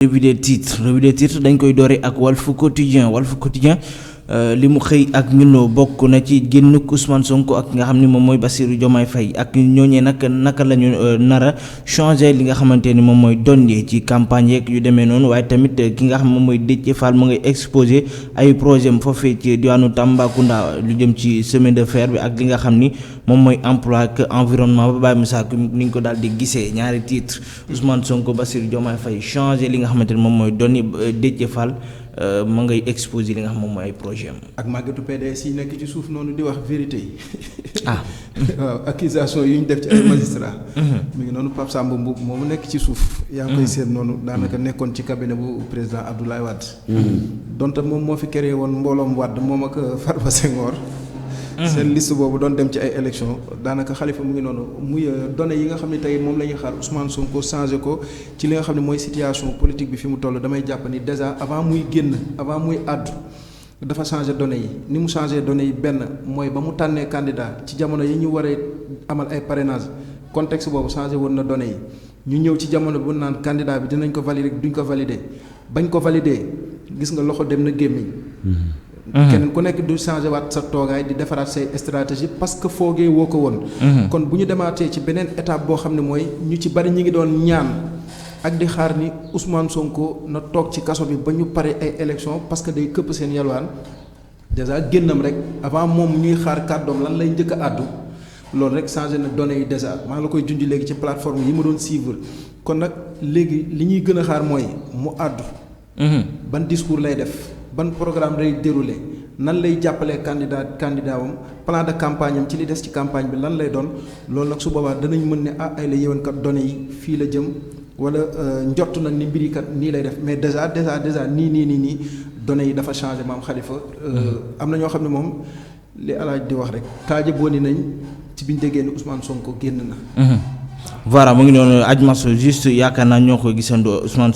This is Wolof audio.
Revue des titres dañ koy doore ak Walf Quotidien li mu xëy ak ñun bokk na ci génnuk Ousmane Sonko ak nga xam ni moom mooy Bassirou Diomaye Faye ak ñooñee nag naka la ñu nar a changer li nga xamante ni moom mooy donne ci campagne yeeg yu demee noonu waaye tamit ki nga xam moom mooy Déthié Fall mu ngay exposé ay projet am foofee ci diwaanu Tambacounda lu jëm ci chemin de fer bi ak li nga xam ni moom mooy emploi ak environnement ba Baye Moussa ni ñu ko daal di gisee ñaari titre Ousmane Sonko Bassirou Diomaye Faye changer li nga xamante ni moom mooy donne Déthié Fall ma ngay exposé li nga xam moom mooy ay projet am. ak màggatu PDS yi nekk ci suuf noonu di wax vérité yi. waaw accusation yu ñu def ci ay magistrat mi ngi noonu Pape Samba Mboup moomu nekk ci suuf. yaa ngi koy seet noonu daanaka nekkoon ci cabinet bu président Abdoulaye Wade. donte moom moo fi créé woon mbooloom Wade moom ak Farba Senghor. seen liste boobu doon dem ci ay élection daanaka Khalifa mu ngi noonu muy données yi nga xam ne tey moom la ñuy xaar Ousmane Sonko changé ko ci li nga xam ne mooy situation politique bi fi mu toll damay jàpp ni déjà avant muy àddu dafa changé données yi ni mu changé données yi benn mooy ba mu tànnee candidat ci jamono yi ñu waree amal ay parrainage contexte boobu changé woon na données yi ñu ñëw ci jamono bu naan candidat bi dinañ ko valider duñ ko valider bañ ko valider gis nga loxo dem na gémmiñ keneen ku nekk du changé waat sa toogaay di defaraat say stratégie parce que foogee woo ko woon. kon bu ñu demaatee ci beneen étape boo xam ne mooy ñu ci bari ñi ngi doon ñaan ak di xaar ni Ousmane Sonko na toog ci kaso bi ba ñu pare ay élection parce que day këpp seen yalwaan déjà génnam rek avant moom ñuy xaar kàddoom lan lay njëkk a àddu loolu rek changé na données yi déjà maa ngi la koy junj léegi ci plateforme yi ma doon suivre kon nag léegi li ñuy gën a xaar mooy mu àddu. ban discours lay def. ban programme lay déroulé nan lay jàppalee candidat wam plan de campagne am ci li des ci campagne bi lan lay doon loolu nag su boobaa danañ mën ne ay la yéwénkat données yi fii la jëm wala njort nag ni mbiri kat nii lay def mais déjà nii données yi dafa changé maam Khalifa. am na ñoo xam ne moom li alaaj di wax rek taaje booni nañ ci biñ déggee ni Ousmane Sonko génn na. voilà mu ngi noonu Adji Mass juste yaakaar naa ñoo ko gisandoo Ousmane